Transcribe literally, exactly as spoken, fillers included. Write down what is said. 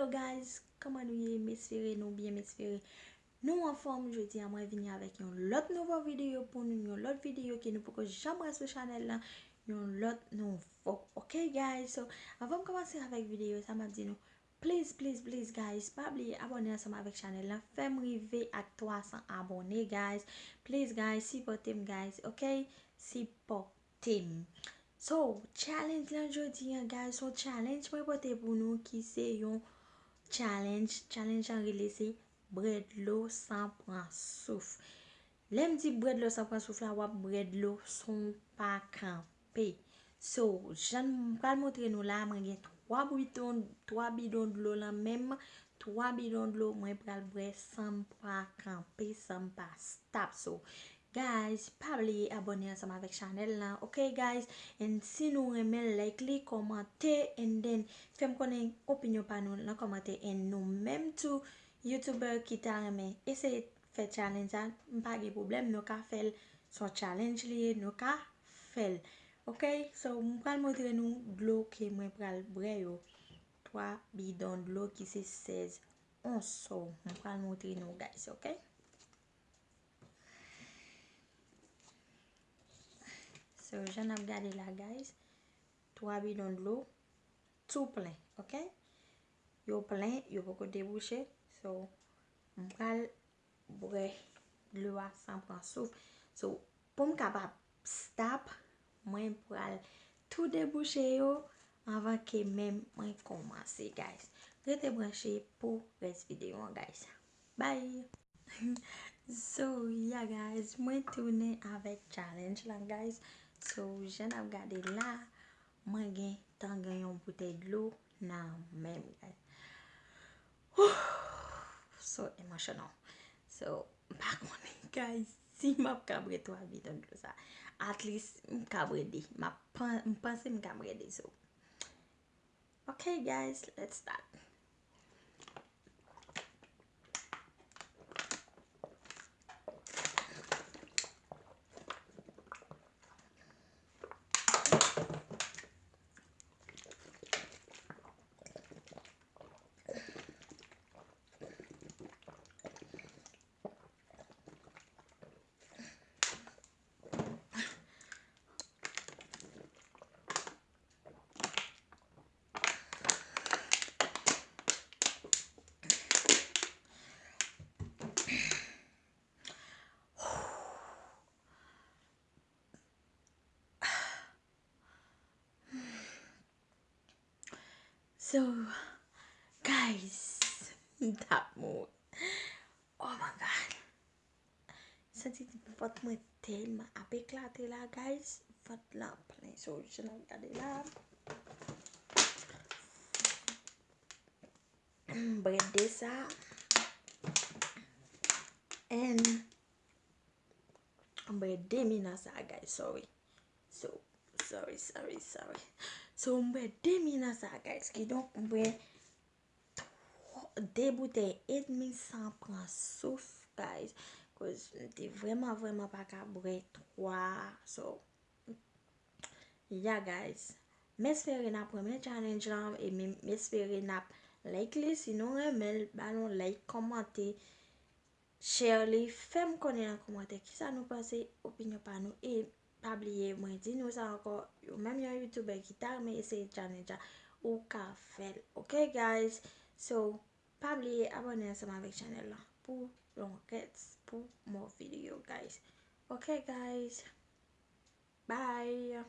Guys, kòman nou ye? M espere nou byen, m espere nou anfòm. Jodi a mwen vini avèk yon lòt nouvo videyo pou nou, yon lòt videyo ke nou poko janm wè sou chanèl lan, yon lòt nouvo. Ok guys, so anvan m kòmanse avèk videyo sa, m ap di nou, please, please, please guys, pa bliye abòne ansanm avèk chanèl lan. Fè m rive ak twa san abòne guys. Please guys, sipòte m guys, ok? Sipòte m. So, challenge lan jodi an guys, se yon challenge mwen pote pou nou ki se yon challenge. Challenge lan rele se bwè dlo san pran souf. Lè m di bwè dlo san pran souf la, w ap bwè dlo san w pa kanpe. So, jan m pral montre nou la, mwen gen twa bidon, twa bidon dlo lan men m, twa bidon dlo mwen pral bwè san m pa kanpe, san m pa stop. So, guys, pa bliye abòne ansanm avèk chanèl lan, ok guys? And si nou renmen, like li, kòmante, and then fè m konnen opinyon pa nou nan kòmantè, and nou menm tou, YouTuber ki ta renmen eseye fè challenge sa, m pa gen pwoblèm, nou ka fè l. Se yon challenge li ye, nou ka fè l. Ok, so m pral montre nou dlo ke mwen pral bwè yo. Twa bidon dlo ki se sèz ons. So, m pral montre nou guys, ok? So, jan n ap gade la guys, twa bidon dlo tou plen, ok? Yo plen, yo poko debouche. So, m pral bwè dlo a san pran souf. So, pou m kapab stop, mwen pral tou debouche yo anvan ke menm mwen kòmanse, guys. Rete branche pou rès videyo an, guys. Bye! So, yeah, guys, mwen tounen avèk challenge lan, guys. So, jan n ap gade la, mwen gen tan gen yon boutèy dlo nan men m, guys. Whew! So emotional. So, m pa konnen, guys, si m ap ka bwè twa bidon dlo sa. At least, m ka bwè de. M ap pan-, m panse m ka bwè de, so. Ok, guys, let's start. So, guys, m t ap mouri. Oh my God. Santi vant mwen tèlman ap eklate la, guys. Vant lan plen. So, jan n ap gade la. M bwè de sa. And m bwè demi nan sa, guys. Sorry. So, sorry, sorry, sorry. So, m bwè demi nan sa, guys. Kidonk, m bwè twa, de boutèy edmi san pran souf, guys. Koz m te vrèman, vrèman pa ka bwè twa. So, yeah, guys. M espere n ap renmen challenge lan, e m, m espere n ap like li. Si nou renmen l, ba nou like, kòmante, share li, fè m konnen nan kòmantè kisa nou panse, opinyon pa nou. E pa bliye, mwen di nou sa ankò, ou menm yon YouTuber ki ta renmen eseye challenge la, ou ka fè l. Ok, guys? So, pa bliye abòne ansanm avèk chanèl la pou yon rès, pou more video, guys. Ok, guys? Bye!